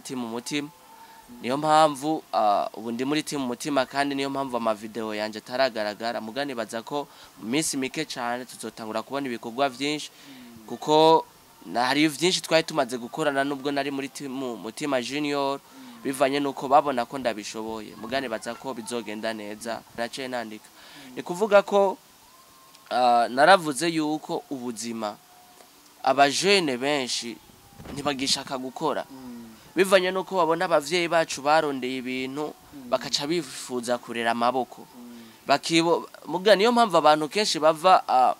Team Mutima. Niyo mpamvu ubu ndi muri Team Mutima, kandi niyo mpamvu amavideo yanje ataragaragara. Mugani baza ko mu minsi mike cyane tuzotangura kubona ibikorwa byinshi, kuko hari byinshi twari tumaze gukorana nubwo nari muri Team Mutima Junior, bivanye nuko babona ko ndabishoboye. Mugani baza ko bizogenda neza. Naciye nandika, ni kuvuga ko naravuze yuko ubuzima, abajene benshi ntibagishaka gukora, bivanye nuko babona abavyeyi bacu barondeye ibintu, bakaca bifuza kurera amaboko bakibo. Muga niyo mpamvu abantu kenshi bava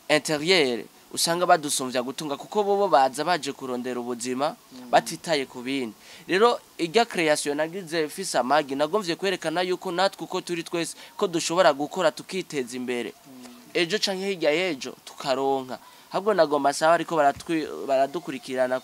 intérieur usanga badusumvya gutunga, kuko bobo baza baje kurondera ubuzima batitaye ku bindi. Rero irya création nagize fise amagi, nagomvye kwerekana yuko natwe uko turi twese ko dushobora gukora tukiteza imbere, ejo canke hirya y'ejo tukaronka. Ahubwo nagomba sawa, ariko baradukurikirana.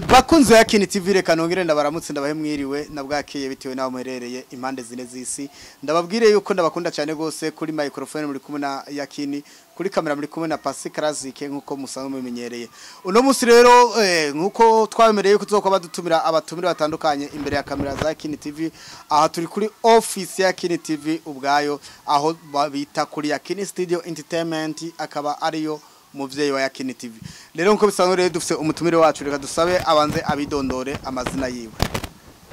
Bakunze ya Kini TV, reka nongere ndabaramutse, ndabahe mwiriwe na bwakeye bitewe naho muherereye impande zine z'isi. Ndababwire yuko ndabakunda cyane gose. Kuri microphone muri kumwe na Yakini, kuri kamera muri kumwe na Pasi Classic, nkuko musanzwe mubimenyereye. Uno munsi rero, nkuko twabemereye yuko tuzokuba dutumira abatumire batandukanye imbere ya kamera za Kini TV, aha turi kuri office ya Kini TV ubwayo, aho bita kuri Yakini Studio Entertainment, akaba ariyo muvyeyi wa Yakini TV. Rero nkuko bisanzwe rero dufise umutumire wacu, reka dusabe abanze abidondore amazina yiwe.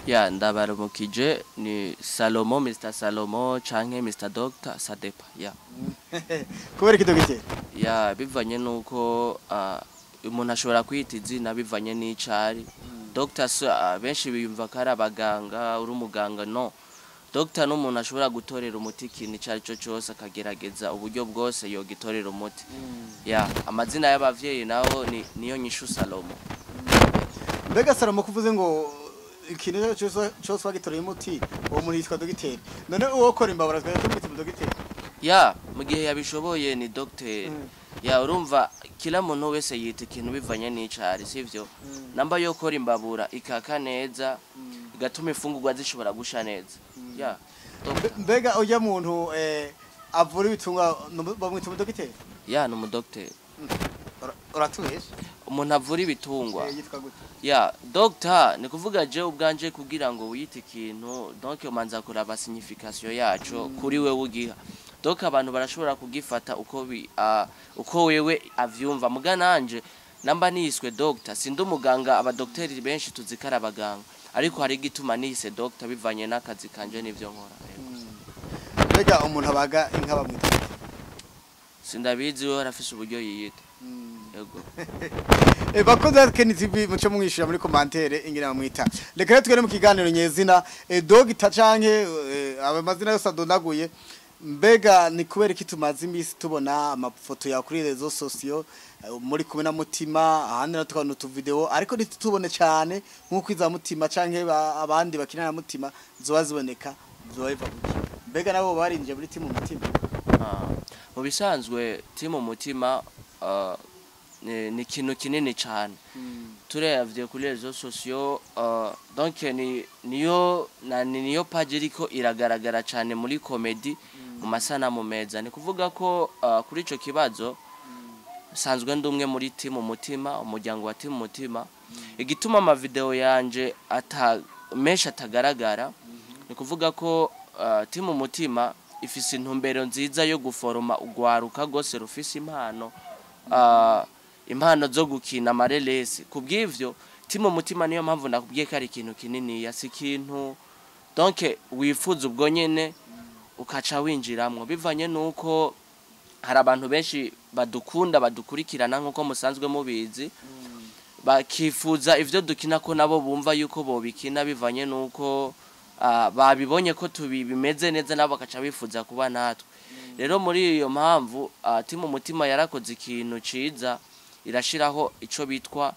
Ya, ndabaramukije. Ni Salomo, Mr Salomo canke Mr Doctor, ça dépend, ya. Kubera iki dogiteri? Ya, bivanye nuko umuntu ashobora kwita izina bivanye n'icari. Doctor so, benshi biyumva ko ari abaganga, uri umuganga. No, doctor n'umuntu ashobora gutorera umuti ikintu ico ari cyo cyose, akagerageza uburyo bwose yogitorera umuti. Ya, amazina y'abavyeyi naho ni niyo nyishu Salomo. Mbega Salomo, kuvuze ngo ikintu cyose cyose wagitoreye umuti, uwo muntu yitwa dogiteri, none uwo kora imbabura twari tumwita umudogiteri? Ya, mu gihe yabishoboye ni docteur. Ya, urumva kila muntu wese yita ikintu bivanye n'icari, sivyo? Namba yo kora imbabura ikaka neza, igatuma imfungurwa zishobora gusha neza, ya, doctor. Mbega ujya muntu avura ibitungwa bamwita umudogiteri? Ya, ni umudocteur. Uratubesha. Umuntu avura ibitungwa? Yitwa gute? Ya, doctor ni kuvuga je ubwanje, kugira ngo wiyite ikintu, donc umanza kuraba signification yaco kuri wewe ugiha. Donc abantu barashobora kugifata uko uko wewe avyumva. Muga nanje namba niswe doctor, sindi umuganga. Abadokteri benshi tuzikara abaganga, ariko hari igituma nise doctor bivanye n'akazi kanje n'ivyo nkora. Yego. Mbega umuntu abaga inka bamwita gute? Sindabizi, we arafise uburyo yiyita. Yego. Bakunze ba Keni TV, muco mwishura muri commentaire ingene bamwita. Reka rero tugere mu kiganiro nyezina. Dogita canke amazina yose adondaguye, mbega ni kubera iki tumaze imisi tubona amafoto yawe kuri réseaux sociaux muri kumwe na Mutima, ahandi na tukabona utuvideo, ariko ntitubone cyane nk'uko iza Mutima canke abandi bakina na Mutima zoba ziboneka? Zoba biva kuki? Mbega nabo barinjiye muri timu Mutima? Mu bisanzwe timu Mutima ni ikintu kinini cyane. Turebye kuri réseaux sociaux, donc ni niyo na ni niyo page iriko iragaragara cyane muri comedy, mu masanamu meza. Ni kuvuga ko kuri ico kibazo sanzwe ndi umwe muri timu Mutima, umuryango wa timu Mutima. Igituma amavideo yanje ata menshi atagaragara ni kuvuga ko timu Mutima ifise intumbero nziza yo guforoma ugwaruka gose rufise impano, impano zo gukina amarelesi. Kubw'ivyo timu Mutima, niyo mpamvu nakubwiye ko ari ikintu kinini, si ikintu donc wifuza ubwo nyene ukaca winjiramwo, bivanye nuko hari abantu benshi badukunda, badukurikirana nkuko musanzwe mubizi, bakifuza ivyo dukina ko nabo bumva yuko bobikina, bivanye nuko babibonye ko tubi bimeze neza, nabo bakaca bifuza kuba natwe. Rero muri iyo mpamvu timu Mutima yarakoze ikintu ciza, irashiraho ico bitwa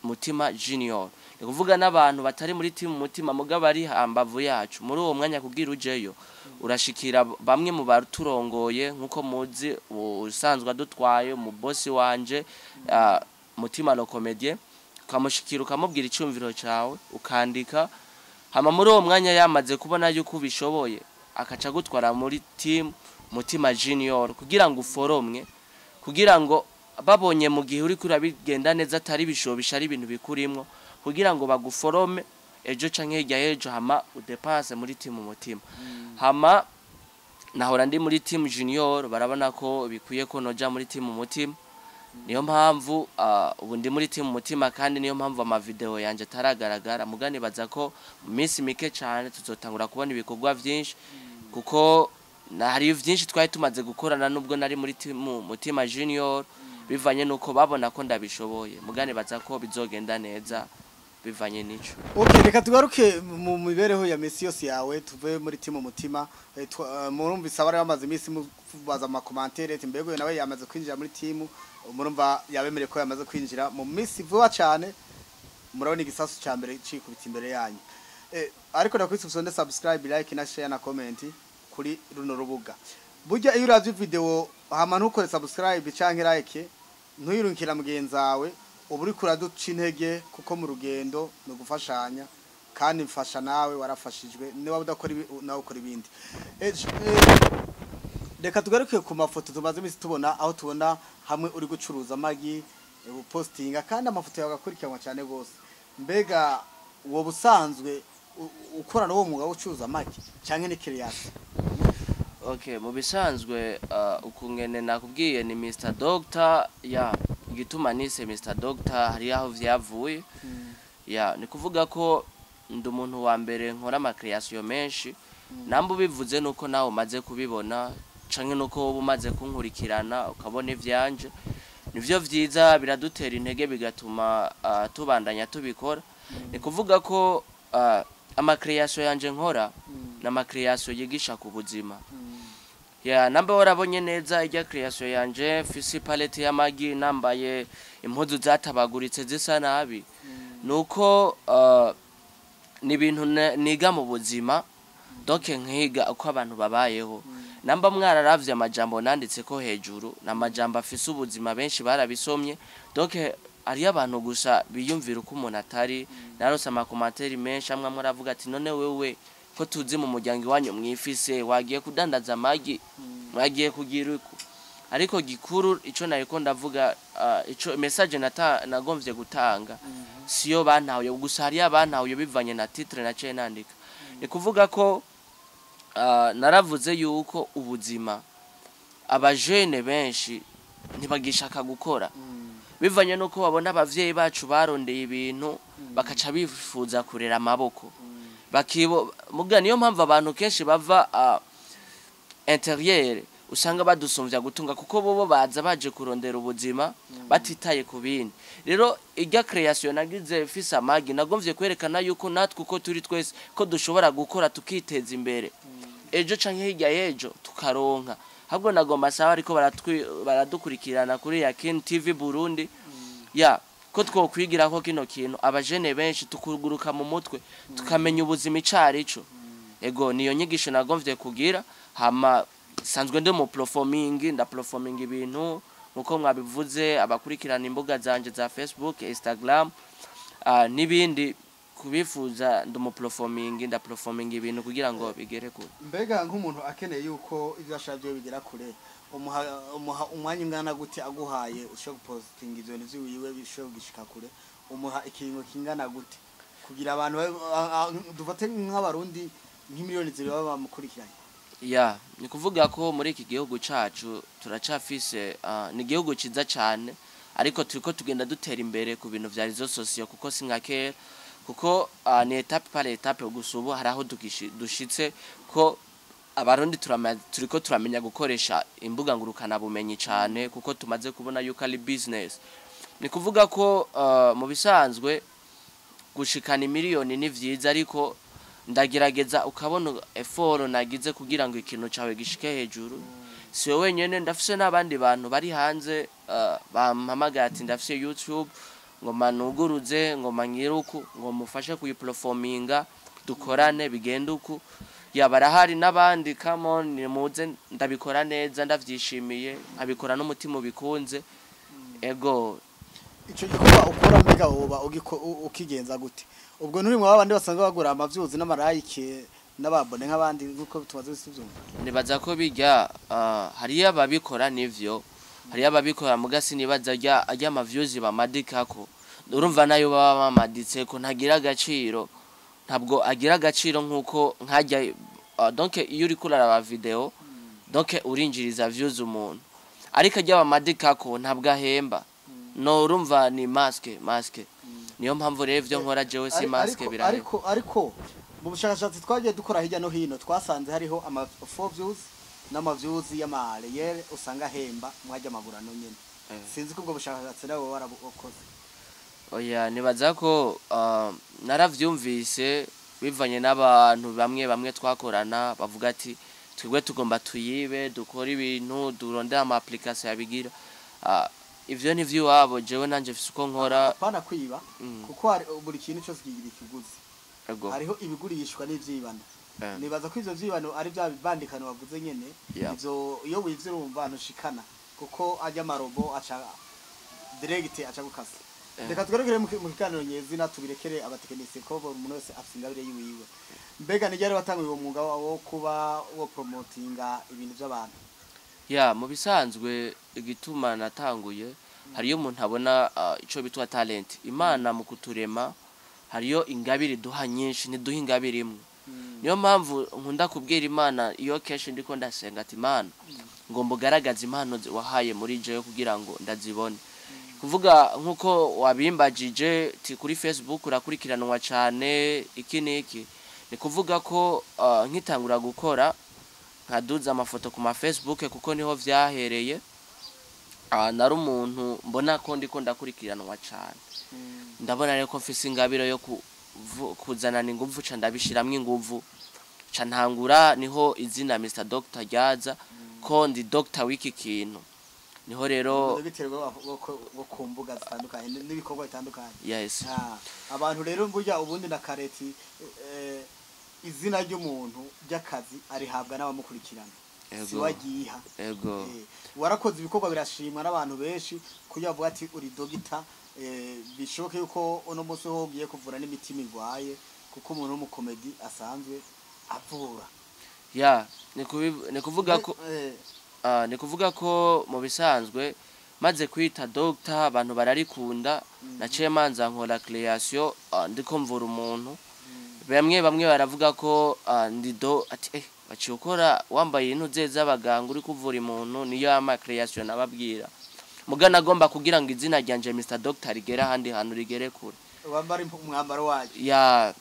Mutima Junior. Ni kuvuga n'abantu batari muri timu Mutima mugabo ari hambavu yacu, muri uwo mwanya kugira ujeyo urashikira bamwe mu baturongoye, nkuko muzi usanzwe adutwaye mu bosi wanje, Mutima le Comédien, ukamushikira ukamubwira icyumviro cyawe, ukandika. Hama muri uwo mwanya yamaze kubona yuko ubishoboye, akaca gutwara muri team Mutima Junior kugira ngo uforomwe, kugira ngo babonye mu gihe uri kurabigenda neza, atari ibishobisha, ari ibintu bikurimwo, kugira ngo baguforome ejo canke hirya y'ejo, hama udepanse muri team Mutima. Hama nahora ndi muri team Junior, barabona ko bikwiye ko noja muri team Mutima. Niyo mpamvu ubu ndi muri team Mutima, kandi niyo mpamvu amavideo yanje ataragaragara. Mugani baza ko mu minsi mike cyane tuzotangura kubona ibikorwa vyinshi, kuko na hari vyinshi twari tumaze gukorana nubwo nari muri team Mutima Junior, bivanye nuko babona ko ndabishoboye. Mugani baza ko bizogenda neza bivanye n'ico. Okay, reka tugaruke mu mibereho ya misi yose yawe, tuve muri timu Mutima. Murumvise abari bamaze iminsi mubaza ama commentaires ati mbega uyu nawe yamaze kwinjira muri timu? Murumva yabemereye ko yamaze kwinjira mu minsi vuba cyane. Murabona igisasu cya mbere cikubita imbere yanyu. Ariko ndakwitse usonde subscribe, like na share na comment kuri runo rubuga. Burya iyo uravye video hama ntukore subscribe canke like, ntuyirungikira mugenzi wawe, uba uriko uraduca intege, kuko mu rugendo ni ugufashanya, kandi mfasha nawe warafashijwe. Niba udakora ibi, nawe ukora ibindi. Reka tugaruke ku mafoto tumaze iminsi tubona, aho tubona hamwe uri gucuruza amagi, upostinga, kandi amafoto yawe agakurikiranwa cyane gose. Mbega uwo busanzwe ukorana uwo mwuga wo gucuruza amagi canke ni création? Okay, mu bisanzwe ukungene nakubwiye ni Mr Doctor ya igituma nise Mr Doctor, hari aho vyavuye. Ya, ni kuvuga ko ndi umuntu wa mbere nkora ama création menshi. Namba ubivuze nuko nawe umaze kubibona, canke nuko wowe umaze kunkurikirana ukabona ivyanje, nivyo vyiza, biradutera intege, bigatuma tubandanya tubikora. Ni kuvuga ko ama création yanje nkora ni ama création yigisha ku buzima. Ya, namba warabonye neza irya création yanje mfise palette y'amagi, nambaye impuzu zatabaguritse zisa nabi, nuko ni ibintu niga mu buzima. Donc nkiga uko abantu babayeho. Namba mwararavye amajambo nanditse ko hejuru, ni amajambo afise ubuzima, benshi barabisomye. Donc hariyo abantu gusa biyumvira uko umuntu atari. Narose ama commentaires menshi, amwe amwe aravuga ati: "None wewe ko tuzi mu muryango iwanyu mwifise, wagiye kudandaza amagi, mwagiye kugira uku?" Ariko gikuru ico nariko ndavuga, ico message nagomvye gutanga, siyo bantahuye. Gusa hariyo abantahuye bivanye na titre naciye nandika. Ni kuvuga ko naravuze yuko ubuzima, abajene benshi ntibagishaka gukora, bivanye nuko babona abavyeyi bacu barondeye ibintu, bakaca bifuza kurera amaboko bakibo. Muga niyo mpamvu abantu kenshi bava intérieur usanga badusumvya gutunga, kuko bobo baza baje kurondera ubuzima batitaye ku bindi. Rero irya création nagize fise amagi, nagomvye kwerekana yuko natwe uko turi twese ko dushobora gukora tukiteza imbere, ejo canke hirya y'ejo tukaronka. Ahubwo nagomba sawa, ariko baradukurikirana kuri Yakin TV Burundi, ya ko twokwigira ko kino kintu, abajene benshi tukuguruka mu mutwe, tukamenya ubuzima icarico. Ego, niyo nyigisho nagomvye kugira. Hama sanzwe ndi mu performing, nda performing ibintu nkuko mwabivuze, abakurikirana imbuga zanje za Facebook, Instagram n'ibindi kubifuza. Ndi mu performing, nda performing ibintu kugira ngo bigere kure. Mbega nk'umuntu akeneye yuko ibyo ashaka byo bigera kure, umuha umwanya ungana gute? Aguhaye ushobora gupostinga ibyo bintu vyiwiwe bishobora gushika kure, umuha ikiringo kingana gute kugira abantu dufate nk'abarundi nk'imiliyoni 2 baba bamukurikiranye? Ya, ni kuvuga ko muri iki gihugu cacu turacafise, ni igihugu ciza cane, ariko turiko tugenda dutera imbere ku bintu vya réseaux sociaux, kuko si nka kera, kuko ni étape par étape. Gusa ubu hari aho dushitse ko abarundi turiko turamenya gukoresha imbuga ngurukana bumenyi cane, kuko tumaze kubona yuko ari business. Ni kuvuga ko mu bisanzwe gushikana imiliyoni ni vyiza, ariko ndagerageza ukabona effort nagize kugira ngo ikintu cawe gishike hejuru. Si wowe wenyene, ndafise n'abandi bantu bari hanze bampamagaye ati: "Ndafise YouTube, ngo manuguruze, ngo manyiruku, ngo mufashe kuyiperforminga, dukorane, bigende uku." Ya, barahari n'abandi. Come on, nimuze, ndabikora neza, ndavyishimiye, nkabikora n'umutima ubikunze. Ego. Ico gikorwa ukora mbega woba ukigenza gute? Ubwo nturi mu babandi basanzwe bagura amavyuzi n'amarayike n'ababone nk'abandi, nkuko tumaze tuvyumva? Nibaza ko bijya hariyo ababikora, nivyo, hariyo ababikora, muga sinibaza arya ama views bamadikako. Urumva nayo baba bamaditseko ntagira agaciro, ntabwo agira agaciro nkuko nkajya donc iyo uriko uraraba video, donc urinjiriza views umuntu, ariko arya bamadikako ntabwo ahemba. No urumva ni masque, masque. Niyo mpamvu rero ivyo nkora jewe si masque, birahemba. Ariko mu bushakashatsi twagiye dukora hirya no hino, twasanze hariho ama faux views n'ama views y'ama réel usanga ahemba mwajya amagurano nyene. Sinzi ko ubwo bushakashatsi nawe warabukoze. Oya, nibaza ko naravyumvise bivanye n'abantu bamwe bamwe twakorana, bavuga ati twebwe tugomba tuyibe, dukore ibintu, durondere ama application yabigira. Ivyo ni vy'iwabo, jewe nanje mfise uko nkora. Apana kwiba, kuko hari buri kintu cyose kigira ikiguzi. Hariho ibigurishwa n'ivyibano. Nibaza ko ivyo vyibano ari bya bibandikano bavuze nyene. Ivyo iyo wivye urumva ntushikana, kuko ajya amarobo aca direct aca gukasa. Reka tugarukire mu kiganiro nyezina, tubirekere abatekinisiye, ko buri umuntu wese afise ingabire yiwiwe. Mbega ni ryari watanguye uwo mwuga wo kuba wo promotinga ibintu by'abantu? Ya, mu bisanzwe igituma natanguye, hariyo umuntu abona ico bitwa talent. Imana mu kuturema hariyo ingabire duha nyinshi, ntiduha ingabire imwe. Niyo mpamvu nkunda kubwira Imana iyo kenshi ndiko ndasenga ati: "Imana, ngomba ugaragaze impano wahaye muri jewe kugira ngo ndazibone." Kuvuga nkuko wabimbajije ti kuri Facebook urakurikiranwa cyane, iki n'iki, ni kuvuga ko nkitangura gukora nkaduza amafoto ku ma Facebook, kuko niho vyahereye, nari umuntu mbona ko ndiko ndakurikiranwa cyane. Ndabona rero ko mfise ingabire yo kuzanana inguvu, ca ndabishiramwo inguvu, ca ntangura. Niho izina Mr Doctor ryaza, ko ndi doctor w'iki kintu. Niho rero biterwa bo ku mbuga zitandukanye n'ibikorwa bitandukanye. Yes. Abantu rero burya ubundi na kareti izina ry'umuntu ry'akazi arihabwa n'abamukurikirana, si wagiha. Warakoze ibikorwa birashimwa n'abantu benshi, kugira bavuga ati uri dogita. Bishoboke yuko uno munsi ho ugiye kuvura n'imitima igwaye, kuko umuntu w'umukomedi asanzwe avura. Ya, ni kuvuga ko ni kuvuga ko mu bisanzwe maze kwita doctor abantu bararikunda. Naciye manza nkora création, ndiko mvura umuntu. Bamwe bamwe baravuga ko ndi do ati baciye ukora wambaye intuze z'abaganga uri kuvura umuntu. Niyo ama création nababwira, mugana agomba kugira ngo izina ryanje Mr Doctor rigere ahandi hantu, rigere kure. Wambara umwambaro wayo. Ya,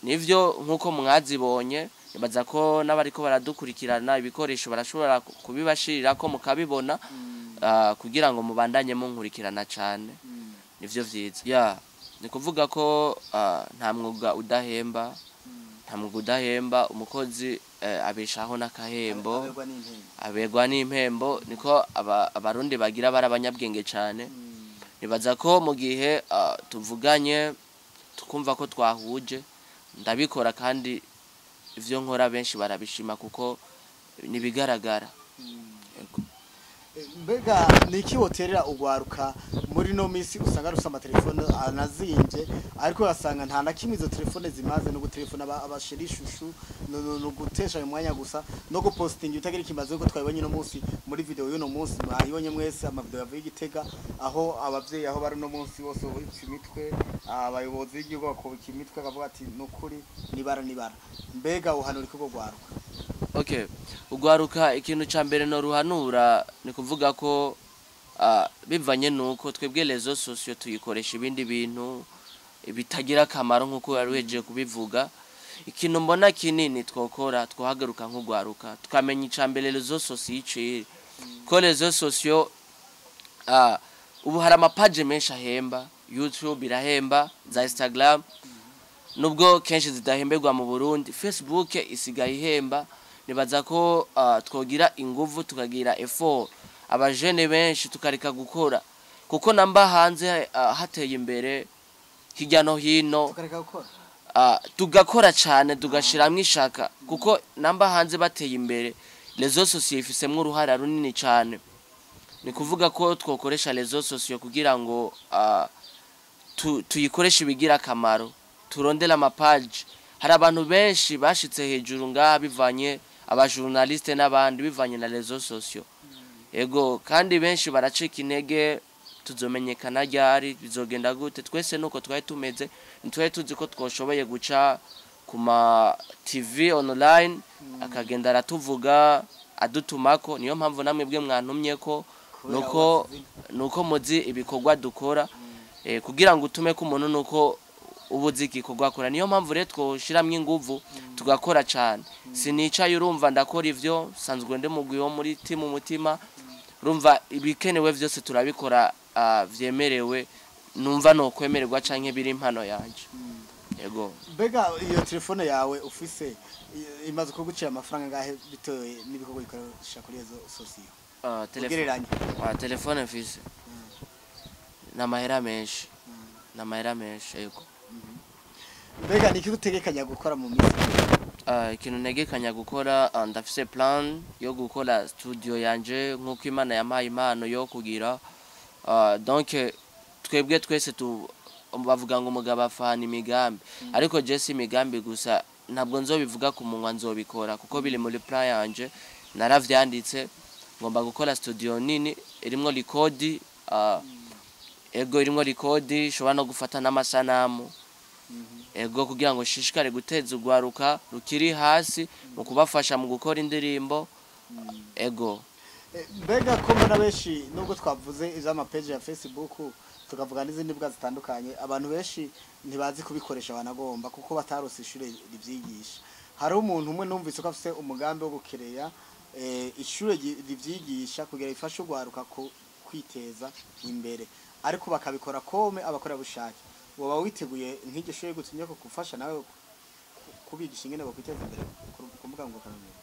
nivyo, nkuko mwazibonye, nibaza ko n'abariko baradukurikirana ibikoresho barashobora kubibashirira ko mukabibona, kugira ngo mubandanye munkurikirana cane. Nivyo vyiza. Ya, ni kuvuga ko nta mwuga udahemba, nta mwuga udahemba. Umukozi abeshaho n'akahembo. Aberwa n'impembo. Aberwa n'impembo, niko abarundi bagira, bari abanyabwenge cane. Nibaza ko mu gihe tuvuganye tukumva ko twahuje, ndabikora, kandi ivyo nkora benshi barabishima kuko nibigaragara. Yego. Mbega ni iki woterera ugwaruka muri no misi usanga rufise amatelefone anazinvye, ariko ugasanga nta na kimwe izo telefone zimaze, no gutelefona abashira ishushu, no gutesha ayo mwanya gusa, no gupostinga ibitagira ikimaze, kuko twabibonye no munsi muri video y'uno munsi, mwayibonye mwese amavideo yavuye i Gitega, aho abavyeyi aho bari no munsi bose bubitse imitwe, abayobozi b'igihugu bakubika imitwe, bakavuga ati nukuri nibara nibara. Mbega uhanura iki urwo rwaruka? Okay, ugwaruka, ikintu ca mbere no ruhanura ni kuvuga ko bivanye nuko twebwe réseaux sociaux tuyikoresha ibindi bintu bitagira akamaro, nkuko wari uhejeje kubivuga, ikintu mbona kinini twokora, twohagaruka nk'ugwaruka tukamenya ica mbere réseaux sociaux iciri, ko réseaux sociaux ubu hari amapaje menshi ahemba. YouTube irahemba, za Instagram, nubwo kenshi zidahemberwa mu Burundi. Facebook isigaye ihemba. Nibaza ko twogira inguvu, tukagira effort, abajene benshi tukareka gukora, kuko namba hanze hateye imbere hirya no hino. Tukareka gukora. Tugakora cyane, tugashiramwo ishaka, kuko namba hanze bateye imbere, réseaux sociaux ifisemwo uruhara runini cyane. Ni kuvuga ko twokoresha réseaux sociaux kugira ngo tuyikoreshe ibigira akamaro, turondere amapaji. Hari abantu benshi bashitse hejuru ngaha bivanye abajournaliste n'abandi, bivanye na réseaux sociaux. Ego, kandi benshi baracika intege: tuzomenyekana ryari? Bizogenda gute? Twese nuko twari tumeze, ntitwari tuzi ko twoshoboye guca ku ma TV online akagenda aratuvuga adutumako. Niyo mpamvu namwe bwe mwantumye ko nuko muzi ibikorwa dukora, kugira ngo utume ko umuntu nuko uba uzi igikorwa akora. Niyo mpamvu rero twoshiramwo inguvu tugakora cyane. Sinicaye, urumva ndakora ivyo sanzwe, ndi mugwi wo muri team Umutima. Urumva ibikenewe vyose turabikora, vyemerewe, numva no kwemererwa canke biri impano yanje. Yego. Mbega iyo telefone yawe ufise imaze kugucira amafaranga ngahe bitewe n'ibikorwa bikoresha kuri izo sociaux? Telefone Ugereranye. Telefone mfise n'amahera menshi, n'amahera menshi, yego. Mbega niki utegekanya gukora mu minsi? Ikintu ntegekanya gukora, ndafise plan yo gukora studio yanje nk'uko Imana yampaye impano yo kugira, donc twebwe twese tu bavuga ngo umugabo afana imigambi, ariko je si imigambi gusa, ntabwo nzobivuga ku munwa, nzobikora kuko biri muri plan yanje, naravyanditse. Ngomba gukora studio nini irimwo record, ego, irimwo record, ishobora no gufata n'amasanamu, ego, kugira ngo nshishikare guteza urwaruka rukiri hasi mu kubafasha mu gukora indirimbo, ego. Mbega ko mbona benshi, nubwo twavuze ivy'amapeji ya Facebook, tukavuga n'izindi mbuga zitandukanye, abantu benshi ntibazi kubikoresha, banagomba kuko batarose ishure rivyigisha. Hariho umuntu umwe numvise ko afise umugambi wo gukereya ishure rivyigisha kugira rifashe urwaruka kwiteza imbere, ariko bakabikora comme abakorerabushake. Woba witeguye nk'iryo shure gutumye ko gufasha nawe kubigisha ingene bokwiteza imbere ku mbuga ngurukanabumenyi?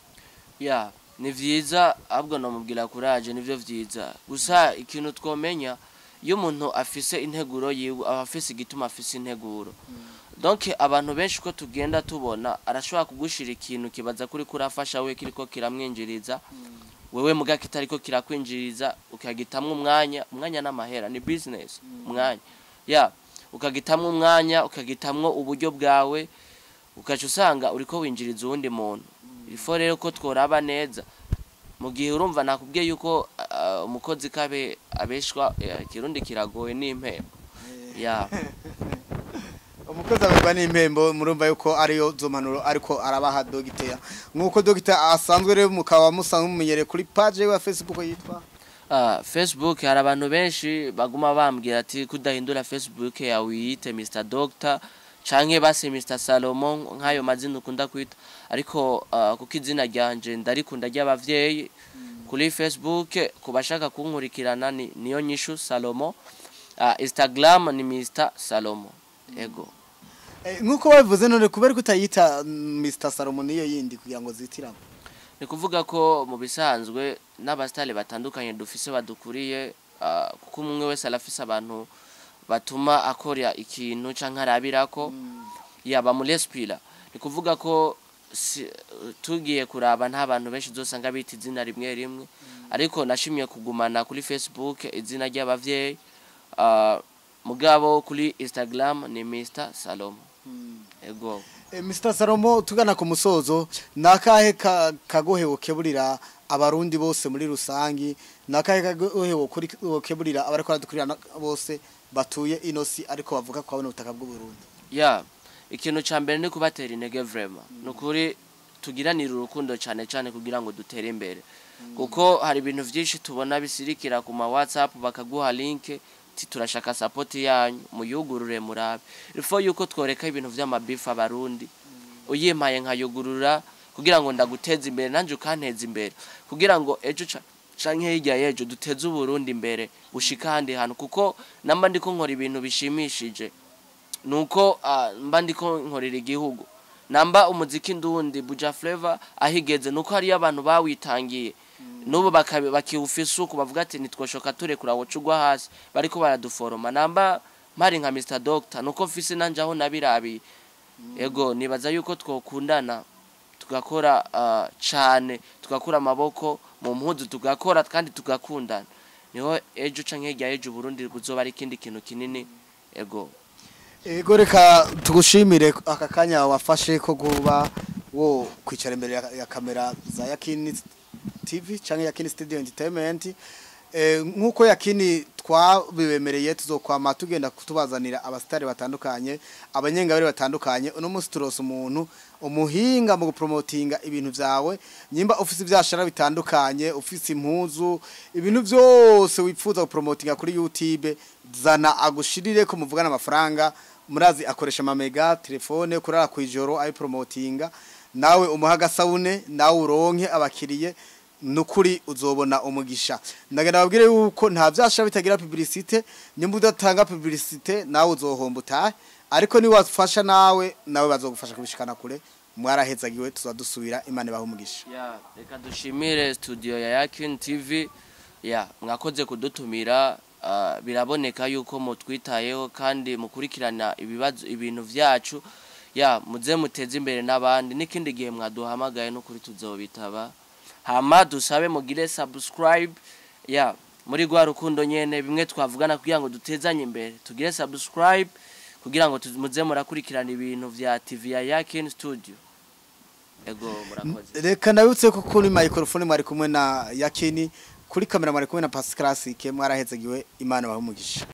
Ya, ni vyiza, ahubwo nomubwira kuraje, nivyo vyiza. Gusa ikintu twomenya, iyo umuntu afise integuro yiwe aba afise igituma afise integuro. Donc abantu benshi ko tugenda tubona, arashobora kugushira ikintu kibaza kuri kurafasha we kiriko kiramwinjiriza wewe, muga kitariko kirakwinjiriza, ukagitamwo umwanya. Umwanya n'amahera ni business. Umwanya, ya, ukagitamwo umwanya, ukagitamwo uburyo bwawe, ukaca usanga uriko winjiriza uwundi muntu. Ifo rero ko tworaba neza mu gihe urumva nakubwiye yuko umukozi kabe abeshwa, ikirundi kiragoye, n'impembo, ya. Umukozi aberwa n'impembo. Murumva yuko ariyo zo mpanuro ariko arabaha dogiteri. Nk'uko dogiteri asanzwe rero, mukaba musanzwe mumenyereye kuri page ya Facebook yitwa? Facebook, hari abantu benshi baguma bambwira ati kudahindura Facebook yawe uyite Mr Doctor canke base Mr Salomon, nk'ayo mazina ukunda kwita, ariko kuko izina ryanje ndarikunda ry'abavyeyi, kuri Facebook ku bashaka kunkurikirana ni niyo nyishu Salomo. Instagram ni Mr Salomo, ego. Nk'uko babivuze, none kubera ko utayita Mr Salomon niyo yindi kugira ngo zitiramo? Ni kuvuga ko mu bisanzwe n'abasitari batandukanye dufise badukuriye, kuko umwe wese arafise abantu batuma akora ikintu canke arabirako yaba muri espira. Ni kuvuga ko tugiye kuraba nta bantu benshi uzosanga bita izina rimwe rimwe, ariko nashimye kugumana kuri Facebook izina ry'abavyeyi, mugabo kuri Instagram ni Mr Salomo, ego. Mr Salomo, tugana ku musozo, nakahe kagohe wokeburira abarundi bose muri rusangi? Nakahe kagohe wokeburira abariko baradukurikirana bose batuye inosi ariko bavuga ko babona ubutaka bw'u Burundi? Ya, ikintu ca mbere ni kubatera intege vraiment. Nukuri tugiranire urukundo cyane cyane kugira ngo dutere imbere, kuko hari ibintu vyinshi tubona bisirikira ku ma WhatsApp, bakaguha link ti turashaka support yanyu, muyugurure murabe. Ifo yuko tworeka ibintu vy'amabifu abarundi. Uyimpaye nkayugurura kugira ngo ndaguteze imbere, nanje ukanteza imbere, kugira ngo ejo canke hirya y'ejo duteze Uburundi imbere bushika ahandi hantu, kuko namba ndiko nkora ibintu bishimishije nuko mba ndiko nkorera igihugu. Namba umuziki ndundi Buja Flavor ahigeze nuko hariyo abantu bawitangiye n'ubu bakiwufisa uku, bavuga ati ntitwoshoka turekura wocugwa hasi, bariko baraduforoma. Namba mpari nka Mr Doctor nuko mfise nanje aho nabirabiye. Ego, nibaza yuko twokundana tugakora cane, tugakura amaboko mu mpuzu, tugakora kandi tugakundana. Niho ejo canke hirya y'ejo Burundi buzoba ari ikindi kintu kinini. Ego. Ego, reka tugushimire aka kanya wafashe ko kuba wo kwicara imbere ya kamera za Yakini TV canke Yakini Studio Entertainment. Nkuko Yakini twabibemereye, tuzokwama tugenda kutubazanira abastari batandukanye, abanyengabire batandukanye. Uno munsi turose umuntu umuhinga mu gupromotinga ibintu vyawe. Nyimba ufise ivyashara bitandukanye, ufise impuzu, ibintu byose wipfuza gupromotinga kuri YouTube, zana agushirire ko muvugana amafaranga. Murazi akoresha amamega, telefone, kurara kwijoro ayipromotinga. Nawe umuha agasabune, nawe uronke abakiriye, nukuri uzobona umugisha. Ndagenda babwire yuko nta vyashara bitagira publicité. Nyimba udatanga publicité, nawe uzohomba utahe, ariko ni wafasha nawe, nawe bazogufasha kubishikana kure. Mwarahezagiwe, tuzadusubira. Imana ibahe umugisha. Ya, reka dushimire studio ya Yakin TV. Ya, mwakoze kudutumira. Biraboneka yuko mutwitayeho kandi mukurikirana ibibazo, ibintu vyacu. Ya, muze muteze imbere n'abandi. N'ikindi gihe mwaduhamagaye no kuri tuzobitaba. Hama dusabe mugire subscribe, ya, muri rwa rukundo nyene bimwe twavugana kugira ngo dutezanye imbere. Tugire subscribe kugira ngo muze murakurikirana ibintu vya TV ya Yakin Studio. Ego, murakoze. Reka ndabutse ko kuri microphone mwari kumwe na Yakini, kuri kamera mwari kumwe na Pascal Classic. Mwarahezagiwe, Imana ibahe umugisha.